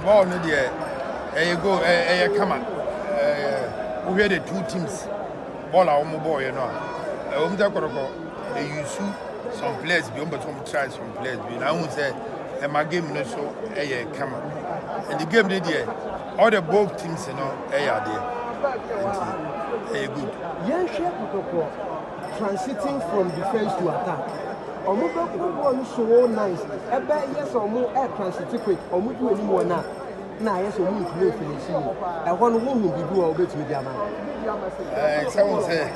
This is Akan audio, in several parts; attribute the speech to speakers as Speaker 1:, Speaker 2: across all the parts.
Speaker 1: Bɔɔl no deɛ, ɛyɛ goal, ɛyɛ kama. Wohwɛ the two teams bɔɔl a wɔn bɔɔyɛ no a, ɛwɔ mu sɛ Kɔtɔkɔ euse some players bi, wɔn bɛ sɛ wɔn try some players bi na ahun sɛ ɛma game no so ɛyɛ kama. And the game no deɛ, all the both teams no ɛyɛ adeɛ, nti ɛyɛ good.
Speaker 2: Yɛnhwɛ Kɔtɔkɔ transiting from defence to attack. Ɔmo bɛ kó bɔɔl no so nice, ɛbɛ yɛ sɛ ɔmo ɛ transit quick, ɔmo di anim wɔ na na ayɛ sɛ ɔmo ntumi nfinish yie. Ɛhɔ no, wohu biribi wɔ wobɛtumi de ama no?
Speaker 1: Sɛ wɔn sɛ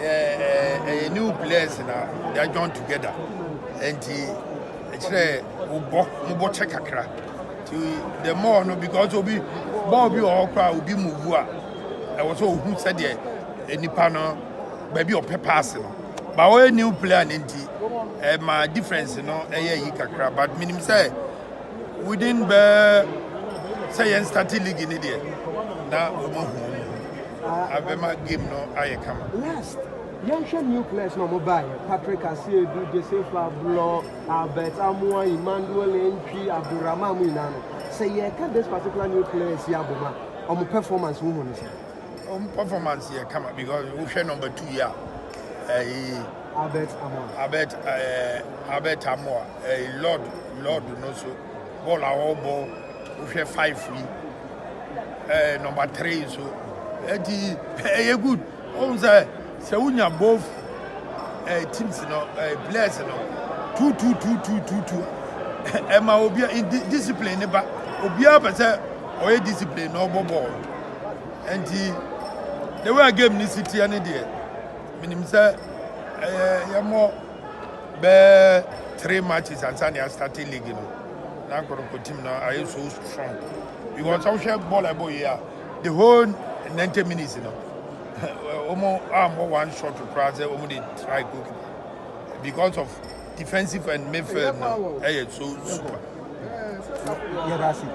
Speaker 1: ɛyɛ ɛyɛ new players na they are joined together, nti ɛkyerɛ wobɔ mo bɔ kyɛ kakra, nti the more no, because obi bɔɔl bi wɔ hɔ koraa, obi move a, ɛwɔ sɛ ohu sɛdeɛ nipa no baabi a ɔpɛ pass no ba. Ɔyɛ new player ne nti ɛma difference no ɛyɛ yi kakra, but minim sɛ within bɛɛ sɛ yɛn start league ne deɛ na wɔn ahu wɔn ho abɛma game no ayɛ kama.
Speaker 2: Last, yɛnhwɛ new players na ɔmo baayɛ: Patrick Asiedu, Joseph Ablɔ, Albert Amoa, Emmanuel Ntwi, Abdulrahman mu nyinaa no, sɛ yɛka this particular new players yi abɔ mu a, ɔmo performance, wohu ne sɛ?
Speaker 1: Wɔn performance yɛ kama because wohwɛ number 2 yi a, ɛyi
Speaker 2: Albert Amoa.
Speaker 1: Albert Amoa, ɛyi Lord no so bɔɔl a wɔrebɔ, wohwɛ 5 yi, number 3 so, ɛti ɛyɛ good. Wɔn sɛ wonya both teams no players no two two two two two two, ɛma obi discipline ne ba. Obiara pɛ sɛ ɔyɛ discipline na ɔbɔ bɔɔl. Nti the way a game ni si teɛ ne deɛ, menim sɛ ɛyɛ yɛmmɔ bɛɛ three matches ansa na yɛastart league no na Kɔtɔkɔ team no ayɛ so strong, because sɛ wohwɛ bɔɔl a ɛbɔ yie a, the whole 90 minutes no, wɔn ammɔ one shot koraa sɛ wɔn de try goalkeeper because of defensive and midfield no ɛyɛ so super.
Speaker 2: Yɛda ase.